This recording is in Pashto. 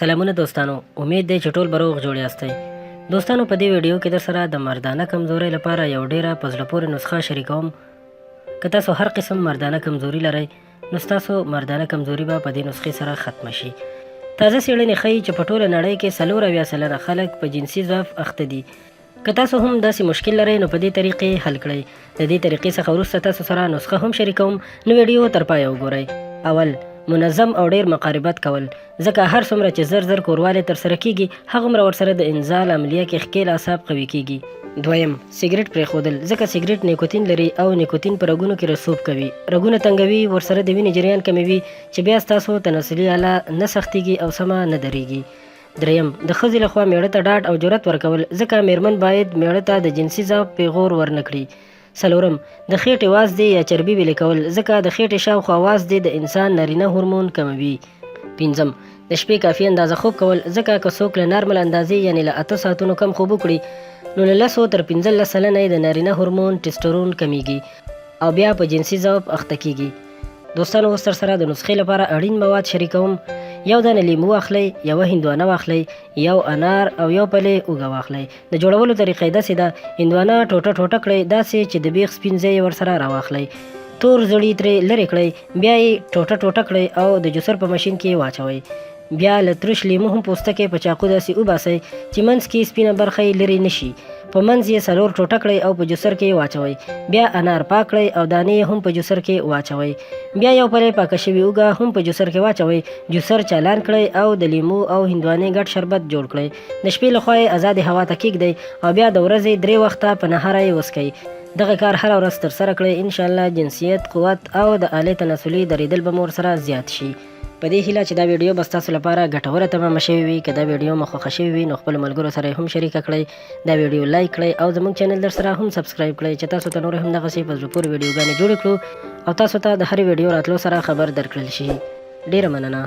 سلامونه دوستانو، امید دی چې ټول به روغ جوړ یاستئ. دوستانو، په دې ویډیو کې در سره د مردانه کمزورۍ لپاره یو ډیره په زړه پورې نسخه شریکوم. که تاسو هر قسم مردانه کمزوري لرئ، نو ستاسو مردانه کمزوري به په دې نسخې سره ختمه شي. تازه څېړنې ښيي چې په ټوله نړۍ کې 74% خلک په جنسي ضعف اخته دي. که تاسو هم داسې مشکل لرئ، نو په دې طریقې حل کړئ. د دې طریقې څخه وروسته تاسو سره نسخه هم شریکوم، نو ویډیو تر پایه وګورئ. اول، منظم او ډیر مقاربت کول، ځکه هر څومره چې زر زر کوروالی ترسره کیږي، هغومره ورسره د انزال عملیه کې ښکیل اعصاب قوي کیږي. دویم، سګریټ پرېښودل، ځکه سګریټ نیکوتین لري او نیکوتین په رګونو کې رسوب کوي، رګونه تنګوي، ورسره د وینې جریان کموي، چې بیا ستاسو تناسلي آله نه سختیږي او سمه نه درېږي. دریم، د ښځې لخوا میړه ته ډاډ او جرأت ورکول، ځکه میرمن باید میړه ته د جنسي ضعف پیغور ورنکړي. څلورم، د خېټې وازدې یا چربي ویلې کول، ځکه د خېټې شاوخوا وازدې د انسان نارینه هورمون کموي. پنځم، د شپې کافي اندازه خوب کول، ځکه که څوک له نارمل اندازې، یعنې له 8 ساعتونو کم خوب وکړي، نو له 10 تر 15% یې د نارینه هورمون ټسټورون کمیږي او بیا په جنسي ضعف اخته کیږي. دوستانو، اوس در سره د نسخې لپاره اړین مواد شریکوم. یو دانه لیمو واخلئ، یوه هندوانه واخلئ، یو انار او یو پلی اوږه واخلئ. د جوړولو طریقه یې داسې ده: هندوانه ټوټه ټوټه کړئ، داسې چې د بیخ سپین ځای یې ورسره راواخلئ، تور زړي ترې لرې کړئ، بیا یې ټوټه ټوټه کړئ او د جوسر په ماشین کې یې واچوئ. بیا له ترش لیمو هم پوستکی په چاقو داسې وباسئ چې منځ کې سپینه برخه یې لرې نشي. په منځ یې څلور ټوټه کړئ او په جوسر کې یې واچوئ. بیا انار پاک کړئ او دانې یې هم په جوسر کې واچوئ. بیا یو پلی پاکه شوې اوږه هم په جوسر کې واچوئ، جوسر چالان کړئ او د لیمو او هندوانې ګډ شربت جوړ کړئ. د شپې لخوا یې ازادې هوا ته کیږدئ او بیا د ورځې درې وخته په نهاره یې وڅکئ. دغه کار هره ورځ ترسره کړئ، انشاءالله جنسیت قوت او د آلې تناسلي درېدل به مو ورسره زیات شي. په دې هیله چې دا ویډیو به ستاسو لپاره ګټوره تمامه شوې وي. که دا ویډیو مو خوښه شوې وي، نو خپلو ملګرو سره یې هم شریکه کړئ، دا ویډیو لایک کړئ او زموږ چینل در سره هم سبسکرایب کړئ، چې تاسو ته نور هم دغسې په زړه پورې ویډیوګانې جوړې کړو او تاسو ته د هرې ویډیو راتلو سره خبر درکړل شي. ډیره مننه.